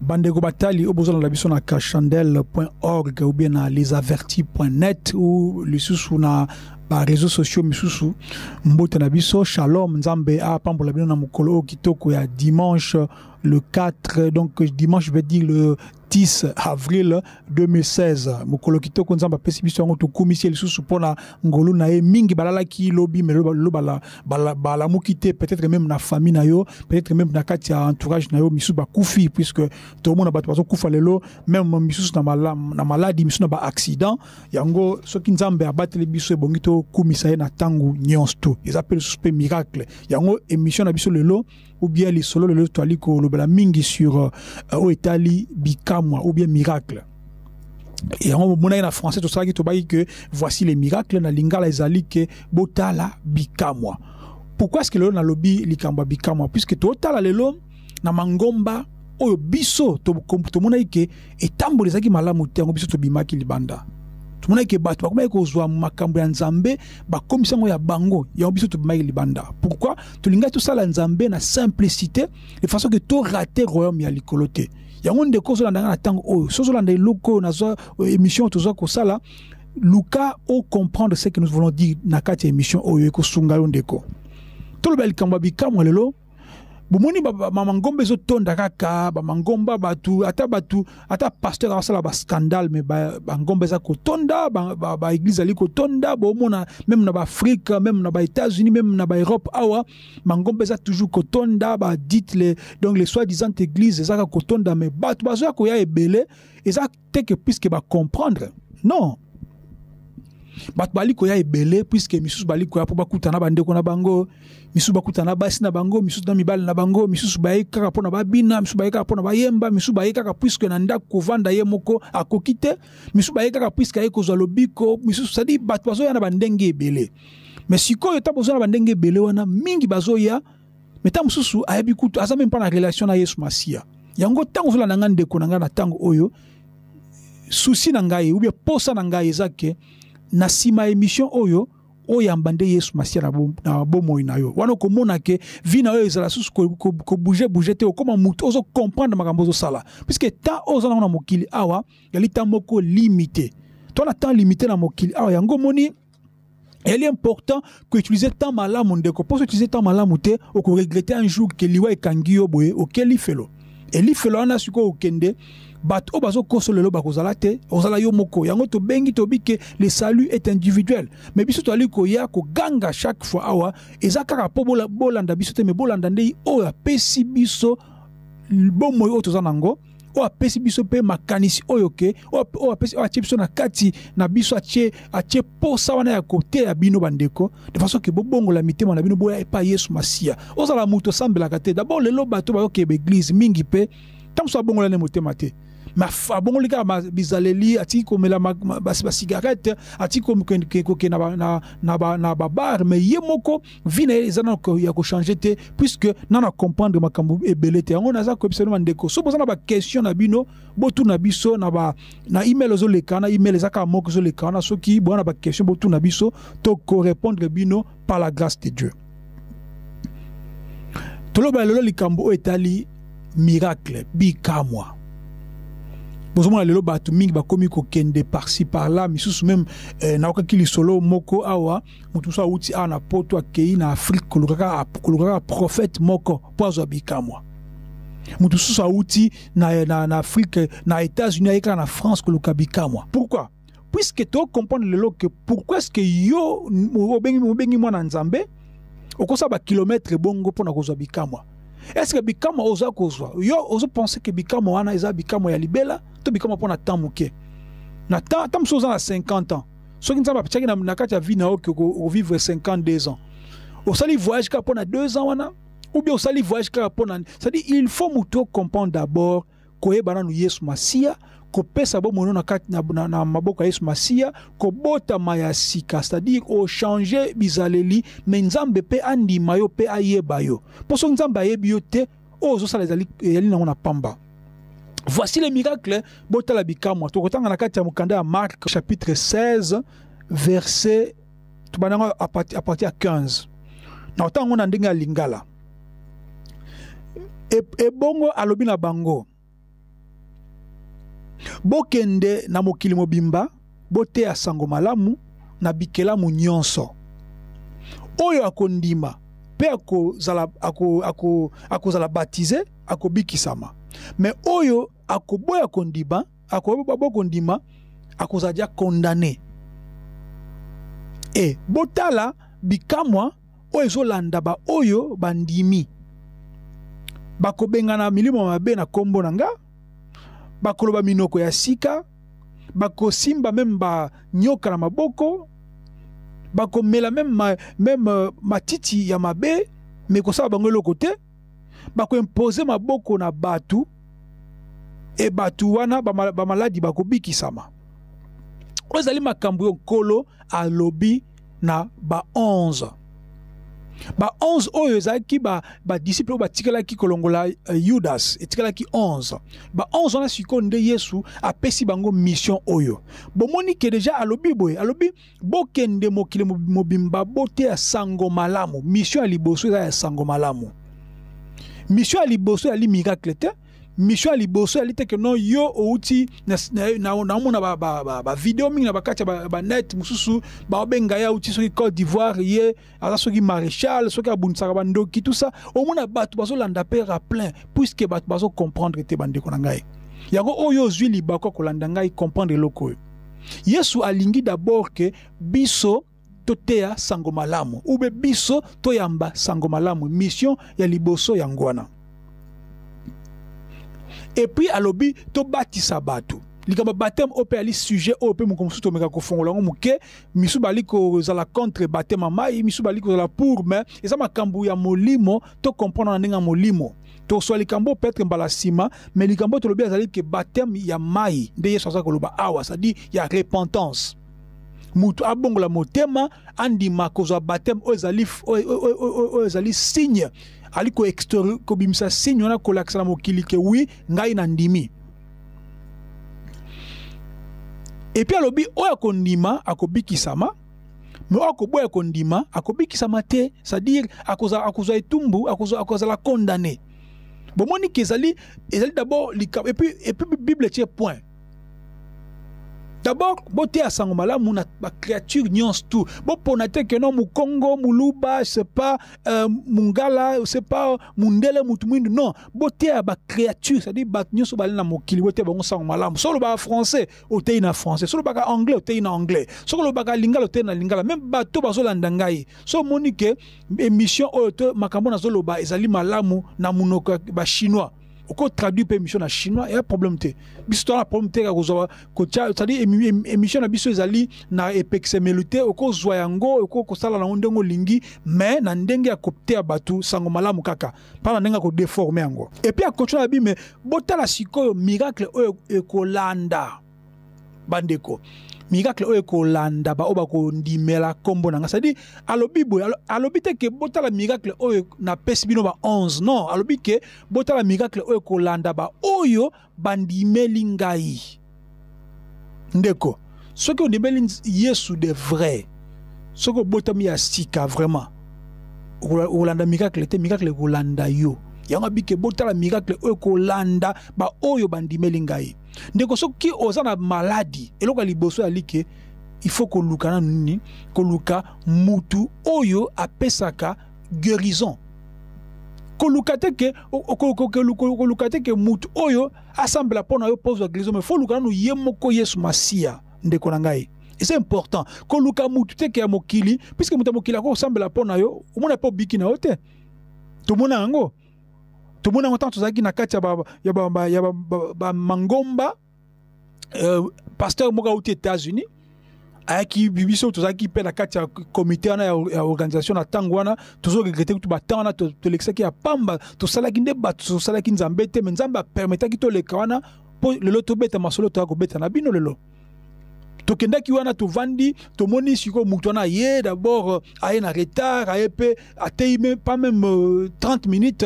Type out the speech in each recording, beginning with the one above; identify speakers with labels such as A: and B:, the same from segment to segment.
A: Bandeko batali oyo bozolanda biso na cachandel.org ou bien na lesavertis.net ou lisusu na ba réseaux sociaux misusu, mbote na biso, shalom. Nzambe apambola bino na mokolo oyo kitoko ya dimanche le 4, donc dimanche, je vais dire le 10 avril 2016. Mokolo kitoko Nzambe apesi biso yango, tokumisi ye lisusu mpona ngolu na ye mingi. Balalaki lobi, mais lelo balamuki te. Peut-être même na famille na yo, peut-être même na kati ya entourage na yo, misusu bakufi, puisque tomona bato bazokufa lelo, même misusu na maladi, misusu na baaccident. Yango soki Nzambe abateli biso, ebongi tokumisa ye na ntango nyonso. To eza mpe lisusu mpe miracle. Yango émission na biso lelo ou bien lisolo lelo, toali kolobela mingi sur oyo etali bikamwa ou bien miracle. Yango bomonaki na français tosalaki, tobaki que voici les miracles. Na lingala ezali ke botala bikamwa. Pourquoi est-ce que lelo nalobi likambo ya bikamwa? Puisque totala lelo na mangomba oyo biso tomonaki ke etamboli ezalaki malamu te, yango biso tobimaki libanda. Tomonaki ke bato bakomaki kozwa makambo ya Nzambe, bakomisi yango ya bango, yango biso tobimaki libanda. Pourquoi? Tolingaki tosala Nzambe na simplicité, de façon ke torater royaume ya likolo te. Yango ndeko ozolanda nga na ntango oyo, so ozolanda eloko oyo nazwa émission oyo tozwa kosala, luka ocomprendre ce que nous voulons dire na kati ya émission oyo, ekosunga yo ndeko. Toloba likambo ya bikamwa lelo. Bomoni bamangomba ezotonda kaka bamangomba, bato ata bato ata pasteur asala bascandale, mais bangomba eza kotonda, baéglise ali kotonda. Bomona même na baAfrique, même na baÉtats-Unis, même na baEurope awa, mangomba eza toujours kotonda. Badite les, donc les soi-disant église ezaka kotonda, mais bato bazoya koya ebele eza te ke puisque bacomprendre. Non, bato bali koya ebele puisque misusu bali koya mpo bakutana bandeko na bango, misusu bakutana basi na bango, misusu na mibali na bango, misusu baye kaka mpona babina, misusu baye kaka mpona bayemba, misusu baye kaka puisque na ndako kovanda ye moko akoki te, misusu baye kaka puisque aye kozwa lobiko, misusu, c'est-à-dire bato bazoya na bandenge ebele. Mais sikoyo ntango bozoya na bandenge ebele wana, mingi bazoya, mais ntango mosusu ayebi kutu aza même mpa na relation na Yesu Masiya. Yango ntango ozolanda ngai, ndeko na ngai, na ntango oyo, souci na ngai ou bien posa na ngai eza ke na nsima ya émission oyo oyamba nde Yesu Masiya na bomoi na yo. Wana okomona ke vie na yo ezala susu kobouger bouger te, okóma motu ozocomprendre makambo ozosala, puisque temps oyo oza nango na mokili awa yali temps moko limité. To na temps limité na mokili awa, yango omoni ezali important koutiliser temps malamu, ndeko. Mpo utiliser temps malamu te, okoregretter un jour ke liwa ekangi yo boye, okeli felo. Elifelo wana sikoyo okende, bato oyo bazokosa lelo bakozala te, ozala yo moko. Yango tobengi, tobi ke le salut est individuel. Mais biso toali koya koganga chaque fois awa, eza kaka mpo bolanda biso te, mais bolanda nde oyo apesi biso bomoi oyo toza nango, oyo apesi biso mpe makanisi oyo ke oyo apesi, oyo atie biso na kati na biso, atie posa wana ya koteya bino bandeko, de façon ke bobongola mitema na bino, boya epai Yesu Masiya. Ozala moto osambelaka te. D'abord lelo bato bayokeba église mingi mpe ntango mosusu abongola ne motema te, mais abongoli kaka bizaleli, atiki komela basigarete, atiki kokende na babar, mais ye moko vie na ye eza nano ya kochanger te, puisque nano acomprendre makambo ebele te. Yango naza koyebisa bino bandeko, so boza na baquestion na bino, botuna biso na email ozoleka na email eza kaka moko ezoleka wana. Soki boza na baquestion, botuna biso, tokorépondre bino par la grâce de Dieu. Toloba lelo likambo oyo etali miracle, bikamwa. Bozomona lelo bato mingi bakomi kokende par-ci par-là, misusu même naokaki lisolo moko awa, moto mosusu awuti awa na Poto, akei na Afrique kolukaka prophète moko mpo azwa bikamwa. Moto mosusu awuti na Afrique, na États-Unis, aye kaka na France koluka bikamwa. Pourquoi? Puisque tocomprendre lelo ke pourquoi est-ce que yo obengi mwana Nzambe, okosala bakilomètre bongo mpona kozwa bikamwa? Est ce que bikamwa oza kozwa, yo ozopense ke bikamwa wana eza bikamwa ya libela to bikamwa mpona temps moke? Na temps mosusu oza na 50 ans, soki Nzambe atiaki na kati ya vie na yo ke ovivre 52 ans, osali voyage kaka mpona 2 ans wana, ou bien osali voyage kaka mpona, c'est-à-dire il faut moto comprendre d'abord, koyeba nanu Yesu Masiya, kopesa bomoi na kati na maboko ya Yesu Masiya, kobotama ya sika, c'est-à-dire ochange bizaleli, mais Nzambe mpe andima yo mpe ayeba yo. Mpo soki Nzambe ayebi yo te, oyo ozosala ezali nango na pamba. Voici les miracles, botala bikamwa. Tokotanga na kati ya mokanda ya Marc chapitre 16 verset, tobanda à partir ya 15. Na otanga na ndenge ya lingala. Ebongo alobi na bango. Bokende na mokili mobimba, boteya sango malamu na bikelamu nyonso. Oyo akondima mpe akozala, ako, ako, akozala batize akobikisama. Me oyo akoboya kondima, akoboya kondima akozala dia condamne. E botala bikamwa oyo ezolanda baoyo bandimi. Bakobengana milimo mabe na kombo na nga, bakoloba minoko ya sika, bakosimba meme ba nyoka na maboko, bakomela meme ma, meme euh, matiti ya mabe me kosala bango eloko te, bakoimpose maboko na bato e bato wana bamaladi bakobikisama. Oyo ezali makambo oyo Nkolo alobi na ba 11. Ba 11 oyo ezalaki ba ba disciples oyo batikalaki kolongola euh, Judas, etikalaki 11. Ba 11 wana sikoyo nde Yesu apesi bango mission oyo. Bomoni ke deja alobi boye, alobi bokende mokili mobimba boteya sango malamu. Mission ya liboso eza ya sango malamu. Mission ya liboso ezali miracle te. Mission ya liboso ezali te ke non yo outi naomona ba, ba, ba, ba video mingi na bakati ya ba, ba net mosusu baobenga ye auti soki Côte d'Ivoire, ye aza soki maréchal, soki abundisaka bandoki, tout ça. Omona bato bazolanda mpe à plein puisque bato bazo comprendre te. Bandeko na ngai, yango oyo ozwi libaku ya kolanda ngai, comprendre eloko oyo. Yesu alingi d'abord ke biso toteya sango malamu, ube biso toyamba sango malamu. Mission ya liboso yango wana. Et puis alobi tobatisa bato. Likambo baptême oyo mpe ali sujet oyo mpe moko mosusu tomeka kofongola yango moke. Misu bali kozala contre baptême ya mai, misu bali kozala pour, mais eza makambo ya molimo, to comprendre na ndenge ya molimo. Toswa likambo peut-être mbala nsima, mais likambo tolobi azali ke baptême ya mai nde Yesu aza koloba awa, c'est-à-dire ya repentance. Mutu abongola motema, andima kozwa baptême oyo ezali, oyo ezali signe, ali ko extor, kobimisa signe wana, kolakisa na mokili ke oui, ngai na ndimi. Et puis alobi oyo akondima akobikisama, mais oyo akoboya kondima akobikisama te, c'est-à-dire akozala, akozwa etumbu, akozwa, akozala condamné. Bomoni ke ezali, ezali d'abord likambo, et puis Bible etie point. D'abord boteya sango malamu na ba créature nyonso tout. Bopona te ke non mukongo, muluba, je sais pas, mungala, je sais pas, mundele, mutu mwindu. Non, boteya ba créature, c'est-à-dire bato nyonso bali na mokili, boteya bango sango malamu. Soki olobaka français, oteyi na français. Soki olobaka anglais, oteyi na anglais. Soki olobaka lingala, oteyi na lingala. Même bato bazolanda ngai, so omoni ke émission oyo to makambo nazoloba ezali malamu na monoko ya ba chinois, oko traduire pe émission na chinois, ya problème te. Biso toza na problème te ya kozwa kotia, c'est-à-dire émission na biso ezali na epekisemelo te, okozwa yango, oko kosala nango ndenge olingi, mais na ndenge ya koteya bato sango malamu kaka, pa na ndenge ya kodeforme yango. Et puis akontinue na bi, mais botala sikoyo miracle oyo ekolanda bandeko, miracle oyo ekolanda ba oyo bakondimela kombo na nga. C'est-à-dire alobi boye, alobi te ke botala miracle oyo napesi bino ba 11, non, alobi ke botala miracle oyo ekolanda ba oyo bandimeli ngai. Ndeko, soki ondimeli Yesu de vrai, soki obotami ya sika vraiment, okolanda miracle te, miracle ekolanda yo. Yango abike botala miracle oyo ekolanda ba oyo bandimeli ngai. Ndeko, soki oza na maladi, eloko ya liboso ya like, il faut koluka nanu nini? Koluka mutu oyo apesaka guérison. Koluka te ke, koluka te ke mutu oyo asambela mpo na yo mpo ozwa guérison, mais faut luka nanu ye moko Yesu Masiya. Ndeko na ngai, c'est important koluka mutu te ke ya mokili, puisque mutu ya mokili akosambela mpo na yo, omona mpe obiki na yo te. Tomona yango, tomona yango ntango tozalaki na kati ya ba mangomba. Pasteur moko auti États-Unis ayaki biso, tozalaki mpe na kati ya comité wana ya organisation na ntango wana. Tozo regretter kutu ba temps wana tolekisaki ya pamba, tosalaki nde bato, tosalaki Nzambe te, mais Nzambe apermetaki toleka wana mpo lelo tobeta masolo toya kobeta na bino lelo. Tokendaki wana, tovandi, tomoni sikoyo moto wana aye d'abord, aye na retard, aye mpe atei pas même 30 minutes,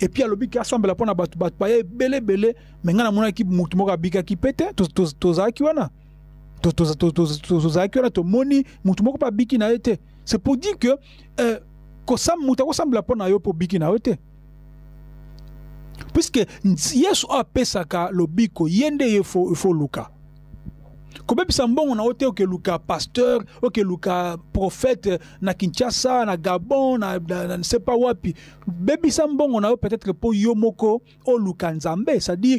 A: et puis alobi ke asambela mpona bato, bato baye ebele ebele, mais ngai namonaki motu moko abikaki pe te. Tozalaki wana, tozalaki wana, tomoni motu moko mpe abiki na ye te. C'est pour dire que moto akosambela mpo na yo mpo obiki na yo te. Puisque Yesu apesaka lobiko, ye nde ye fo luka. Kobebisa mbongo na yo te, okeluka pasteur, okeluka prophète na Kinshasa, na Gabon, na ne sais pas wapi. Bebisa mbongo na yo peut-être po yo moko oluka Nzambe, c'est-à-dire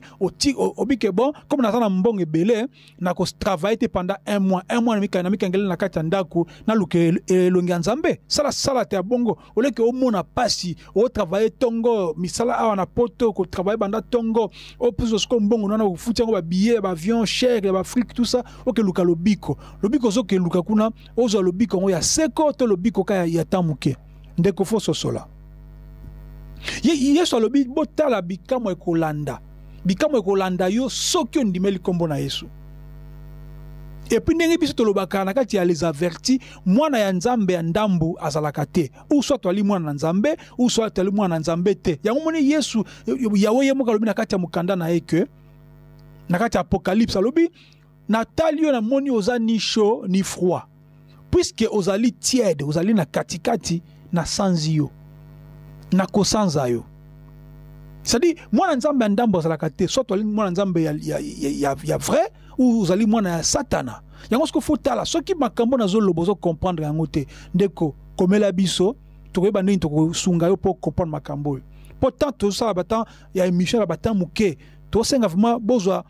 A: obike bon, comme naza na mbongo ebele, na ko travailler te pendant un mois, un mois na mikangele na kati ya ndako, na luka elongi ya Nzambe. Sala sala te ya bongo, oleke omona pasi, o travailler tongo, misala awa na poto, ko travailler banda tongo, o plus siko mbongo nana ofuti yango ba billets, ba avion cher, ya ba Afrique, tout ça, oke luka lobiko. Lobiko ozoke luka kuna, ozwa lobiko yango ya seko to lobiko ka ya temps moke. Ndeko fo sosola. Yesu alobi botala bikamwa ekolanda. Bikamwa ekolanda yo soki ondimeli kombo na Yesu. Et puis ndenge biso tolobaka na kati ya les avertis, mwana ya Nzambe ya ndambu azalaka te. Ou soit ali mwana na Nzambe, ou soit ali mwana na Nzambe te. Yango moni Yesu, Yahweh ye moko alobi na kati ya mokanda na ye ke, na kati ya Apocalypse alobi, natali yo namoni oza ni chaud ni froid. Puisque ozali tiède, ozali na katikati, na sanzi yo. Na kosanza yo. C'est-à-dire, mwana Nzambe ya ndambo azalaka te, soit ozali mwana Nzambe ya vrai, ou ozali mwana ya Satana. Yango soki faut tala, soki makambo nazoloba ozo comprendre yango te, ndeko komela biso, tokoyeba ndenge tokosunga yo po comprendre makambo oyo. Po tant tozosala ba temps ya émission ya ba temps moke, tosenga vraiment bozwa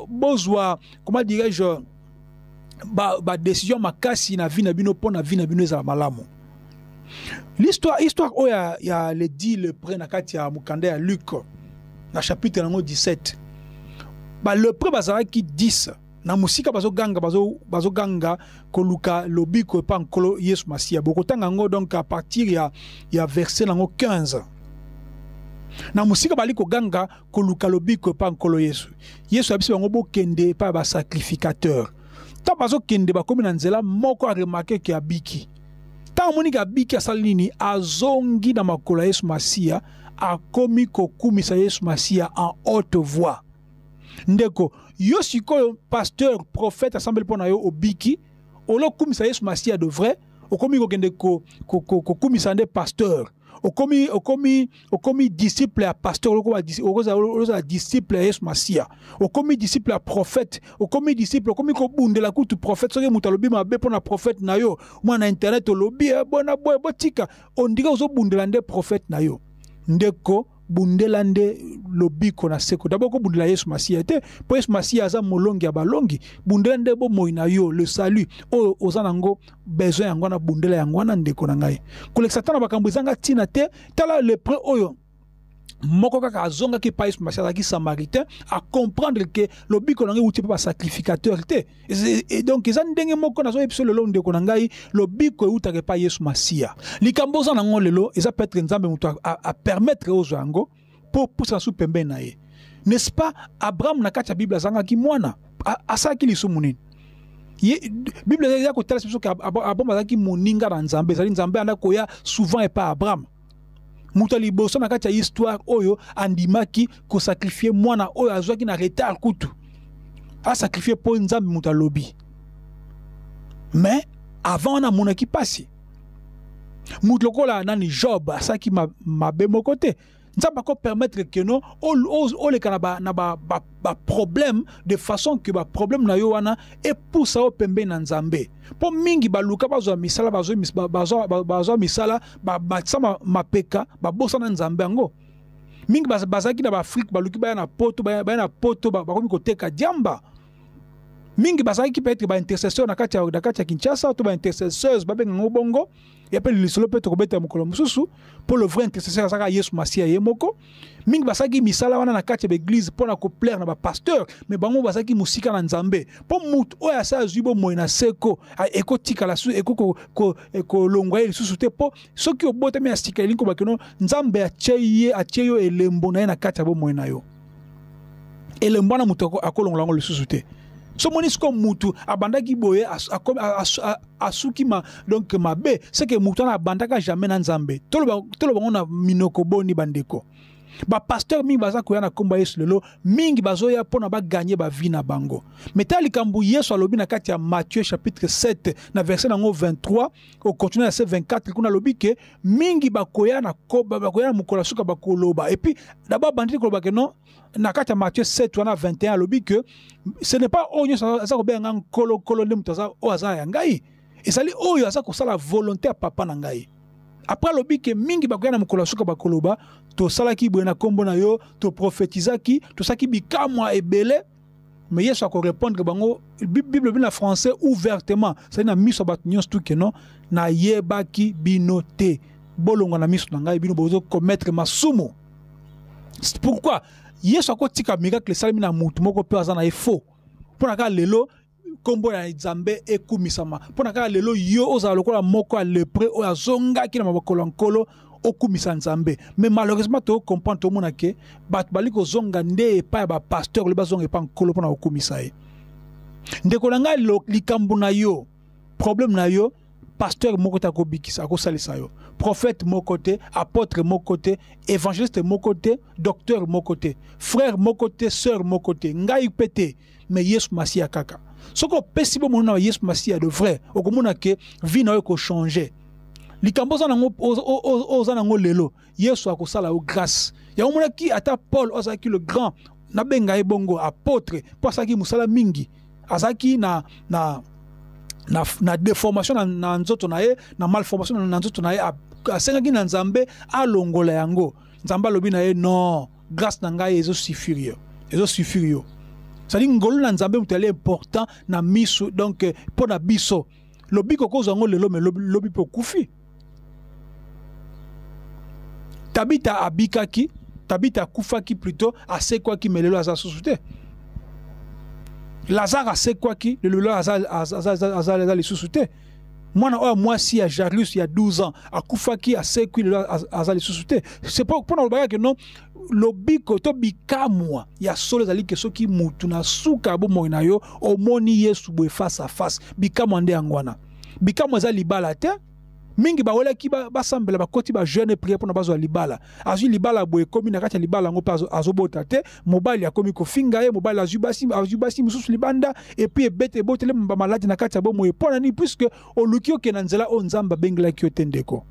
A: bozwa, comment dirais-je, ba décision makasi na vie na bino po na vie na bino ezala malamu. L'histoire, histoire oyo ya les 10 lépreux na kati ya mokanda ya Luc na chapitre nango 17. Ba lépreux bazalaki 10 na mosika bazoganga, bazoganga koluka lobiko epa Nkolo Yesu Masiya. Bokotanga yango donc à partir ya verset nango 15. Na mosika bali koganga koluka lobiko epa Nkolo Yesu. Yesu abisi bango bokende epa ba sacrificateur. Tant bazokende bakomi na nzela moko a remarquer ke abiki. Tant amoni ke abiki asali nini, azongi na makolo ya Yesu Masiya, akomi kokumisa Yesu Masiya en haute voix. Ndeko, yo sikoyo pasteur, prophète asambeli mpo na yo obiki, olokumisa Yesu Masiya de vrai, okomi kokende kokumisa nde pasteur. Okomi disciple ya pasteur, okozala disciple ya Yesu Masiya. Okomi disciple ya prophète, okomi disciple, okomi kobundela kutu prophète. Soki moto alobi mabe mpo na prophète na yo, mwana internet olobi, bona boye, botika. Ondika ozobundela nde prophète na yo. Ndeko, bundela nde lobiko na seko. D'abord kobundela Yesu Masiya te, po Yesu Masiya aza molongi ya balongi. Bundela nde bomoi na yo, le salut oyo oza nango besoin yango wana, bundela yango wana ndeko na ngai. Kolekisa tana makambo ezanga ntina te. Tala lépreux oyo moko kaka azongaki epai Yesu Masiya, azalaki samaritain, a comprendre que lobiko na ngai euti mpe ba sacrificateur te. Et donc eza ndenge moko nazoyebi biso lelo ndeko na ngai, lobiko eutaka epai Yesu Masiya. Likambo oza nango lelo eza peut-être Nzambe moto a permettre ozwa yango po pusa su pembeni na ye. N'est-ce pas Abraham na kati ya Bible azangaki mwana, asalaki lisumu nini? Ye, Bible eza kotalisa biso ke Abraham azalaki moninga na Nzambe, ezali Nzambe anda koya souvent epai Abraham. Moto ya liboso na kati ya histoire oyo andimaki kosacrifier mwana oyo azwaki na retard kutu. A sacrifier po Nzambe moto alobi. Mais avant wana amonaki pasi. Moto lokola nani Job asalaki mabe moko te. Nzambe ako permettre que non, oleka na ba, na ba, ba, ba problème de façon que ba problème na yo wana epusa yo pembeni na Nzambe. Po mingi baluka bazwa misala, bazwa mis-, ba, bazwa, ba, bazwa misala, ba, batisa mapeka, ba bosana Nzambe yango. Mingi bazalaki na ba Afrique, baluki baya na poto, baya na poto, bakomi koteka diamba. Mingi bazalaki peut-être ba intercesseur na kati ya Kinshasa, to ba intercesseuse, babenga yango bongo. Ya pe lisolo pe tokobeta mokolo mosusu, po le vrai intercesseur azalaka Yesu Masiya ye moko. Mingi basalaki misala wana na kati ya ba église mpo na koplaire na ba pasteur, mais bango bazalaki mosika na Nzambe. Po motu oyo asala azwi bomoi na seko, ekotikala su, eko ko, ko, ekolongwa ye lisusu te, po soki obotami ya sika elingi koloba kino Nzambe atie yo elembo na ye na kati ya bomoi na yo. Elembo wana motu akolongola yango lisusu te. So moni siko mutu abandaki boye, asuki ma, donc mabe, c'est que mutu wana abandaka jamais na Nzambe. Toloba ngo na minoko boni bandeko. Bapasteur mingi baza koya na nkombo ya Yesu lelo, mingi bazoya mpo na baganye bavi na bango. Me tala likambo Yesu alobi na kati ya Matthieu chapitre 7 na verset nango 23, okontinue na se 24, kuna alobi ke mingi bakoya na bakoya na mokolo ya suka bakoloba. Et puis d'abord abandeli koloba ke non, na kati ya Matthieu 7 wana 21 alobi ke ce n'est pas oyo nyonso aza kobenga nga nkolo nkolo nde moto aza oyo aza ya ngai, ezali oyo aza kosala volonté ya papa na ngai. Après alobi ke mingi bakoya na mokolo ya suka bakoloba tosalaki boye na nkombo na yo, toprofetizaki, tosalaki bikamwa ebele. Mais Yesu akorépondre bango, Bible elobi na français ouvertement, c'est-à-dire na miso ya bato nyonso tu ke non, nayebaki bino te, bolongwa na miso na ngai, bino bozo commettre masumu. Pourquoi Yesu akotika miracle esalemi na mutu moko mpe aza na ye faux? Mpo na kaka lelo nkombo ya Nzambe ekumisama, mpo na kaka lelo yo ozala lokola moko ya lepre oyo azongaki na mabokolo ya Nkolo, okumisa Nzambe. Mais malheureusement to comprendre, tomona ke bato bali kozonga nde epai ya bapasteur, bazonga epai Nkolo mpo na kokumisa ye. Ndeko na ngai, likambo na yo, problème na yo, pasteur moko te akobikisa, akosalisa yo, prophète moko te, apôtre moko te, évangéliste moko te, docteur moko te, frère moko te, sœur moko te, ngai mpe te, mais Yesu Masiya kaka. Soki opesi bomoi na Yesu Masiya de vrai, okomona ke vie na yo ekochanger. Likambo oza nango, oza nango lelo, Yesu akosala yo grâce. Yango omonaki ata Paul oyo azalaki le grand, nabenga ye bongo apôtre, mpo asalaki mosala mingi, azalaki na, na, na, na déformation na, na nzoto na ye, na malformation na, na nzoto na ye, asengaki na Nzambe alongola yango. Nzambe alobi na ye non, grâce na ngai ezo suffire yo, ezo suffire yo. C'est-à-dire ngolu na Nzambe moto ali important na miso, donc mpo na biso lobiko kozwa yango lelo, mais lobi mpe okufi. Tabita abikaki, Tabita akufaki plutôt, asekwaki, mais lelo aza susu te. Lazare asekwaki, lelo aza, aza, aza, aza, aza, aza lisusu te. Mwana oyo mwasi ya Jairus ya 12 ans akufaki, asekwi, lelo aza lisusu te. C'est pour mpona kolobaka ke non, lobiko to bikamwa ya solo ezali ke soki mutu na suka ya bomoi na yo omoni Yesu boye face à face, bikamwa nde yango wana. Bikamwa eza libala te. Mingi bawelaki basambela, bakoti ba jeûne prière mpona bazwa libala. Azwi libala boye, ekomi na kati ya libala yango mpe azobota te. Mobali akomi kofinga ye, mobali azwi basi, azwi basi mosusu libanda, et puis ebete ebotele ba maladi na kati ya bomoi. Mpo na nini? Puisque oluki okende na nzela oyo Nzambe abengelaki yo te, ndeko.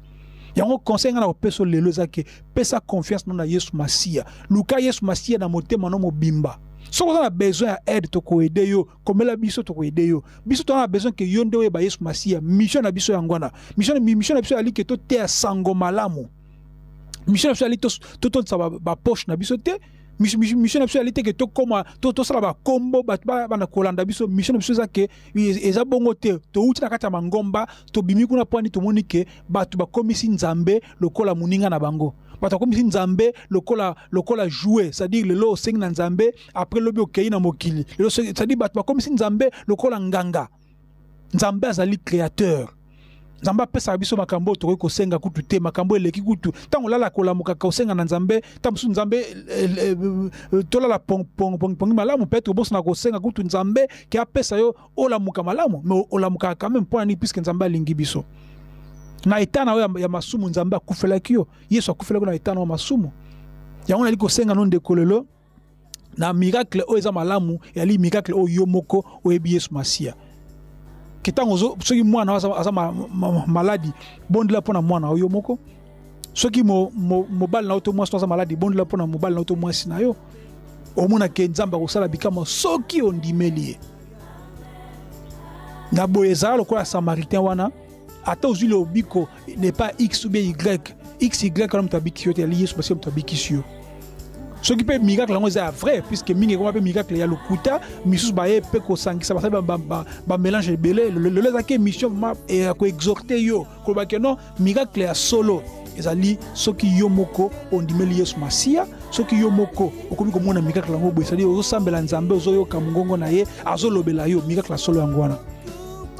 A: Yango conseil nga na kopesa lelo eza ke pesa confiance na Yesu Masiya. Luka Yesu Masiya na motema no mobimba. Soki oza na besoin ya aide, tokoaider yo, komela biso, tokoaider yo. Biso toza na besoin ke yo nde oyeba Yesu Masiya. Mission na biso yango wana. Mission, mission na biso ezali ke toteya sango malamu. Mission na biso ezali totondisa ba poche na biso te. Mission na biso ezali te ke tokoma, tosala ba kombo, bato bana kolanda biso. Mission na biso eza ke, eza bongo te. Touti na kati ya mangomba, tobimi kuna po ani tomoni ke bato bakomisi Nzambe lokola moninga na bango. Bato bakomisi Nzambe lokola, lokola jouet, c'est-à-dire lelo osengi na Nzambe, après lobi okei na mokili. Lelo osengi, c'est-à-dire bato bakomisi Nzambe lokola nganga. Nzambe azali créateur. Nzambe apesaka biso makambo oyo tokoki kosenga kutu te, makambo eleki kutu. Ntango olala kolamuka kosenga na Nzambe, ntango mosusu Nzambe, tolala pongi malamu, peut-être obosana kosenga kutu Nzambe ke apesa yo olamuka malamu, mais olamukaka quand même mpo na nini? Puisque Nzambe alingi biso. Na état na yo ya masumu, Nzambe akufelaki yo, Yesu akufelaki yo na état na yo ya masumu. Yango nali kosenga no ndeko lelo na miracle oyo eza malamu, yali miracle oyo yo moko oyebi Yesu Masiya. Ke ntango soki mwana aza maladi, bondela mpona mwana oyo moko. Soki mobali na yo to mwasi aza maladi, bondela mpona mobali na yo to mwasi na yo. Omona ke Nzambe akosala bikamwa soki ondimeli ye. Na boye ezala lokola Samaritain wana, ata ozwi lobiko n'est pas X ou bien Y, X, Y wana moto abikisi yo te, yali Yesu Masiya moto abikisi yo. Soki mpe miracle yango eza ya vrai, puisque mingi ekoma mpe miracle ya lokuta, misusu baye mpe kosangisa, basali ba mélange ebele. Lelo ezalaki émission vraiment ya koexhorter yo, koloba ke non, miracle ya solo ezali soki yo moko ondimeli Yesu Masiya, soki yo moko okomi komona miracle yango boye, c'est-à-dire ozosambela Nzambe, ozoyoka mongongo na ye, azolobela yo, miracle ya solo yango wana.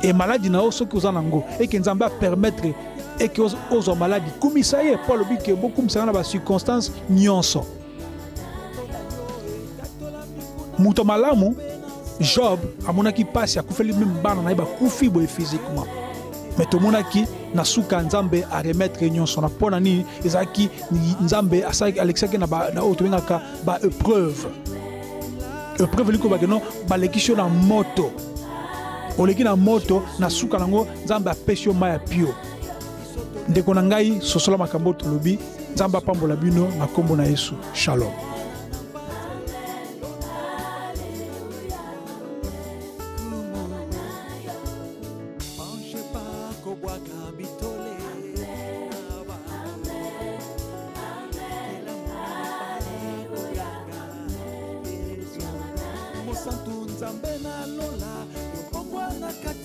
A: E maladi na yo soki oza nango, eke Nzambe a permettre eke ozwa maladi, kumisa ye, po alobi ke bokumisa nga na ba circonstances nyonso. Moto malamu Job amonaki pasi, akufeli meme bana na ye bakufi boye physiquement, mais tomonaki Na suka Nzambe aremettre nyonso na. Mpo na nini? Ezalaki Nzambe alekisaki na oyo tobengaka ba épreuve. Épreuve elingi koloba keno balekisi yo na moto, oleki na moto, na suka nango Nzambe apesi yo mai ya pio. Ndeko na ngai, sosola makambo tolobi. Nzambe apambola bino na nkombo na Yesu. Shalom.
B: Mosantu Nzambe na lola, yo na kati.